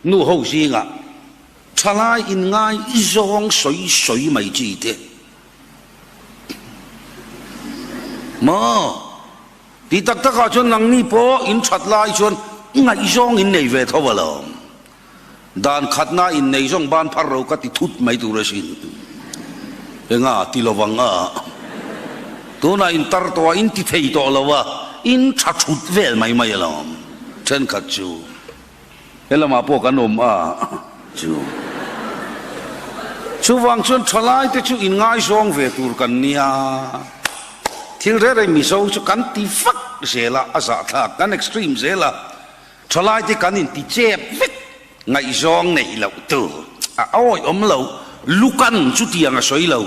Nu ho zingah thalai inngai zawng sawi sawi mai chi te maw? Ti tak takah chuan nangni pawh in that lai chuan ngaihzawng in nei ve tho alawm. Dan khatna in nei zawng ban phar ro ka ti thut mai tur asin. Enga ti lo vang a? Tunah in tar tawh a, in ti thei tawh lo a, in tha thut vel mai mai alawm. Thenkhat chu he lamah pawh kan awm a chu. Chuvang chuan thalaite chu in ngaizawng ve tur kan nia. Thil reng reng Mizo chu kan ti vak zel a, a zahthlak kan extreme zel a. Thalaite kan inti chep vek, ngaihzawng neih loh tur a awih awm lo, lukan chutiang a sawi lo.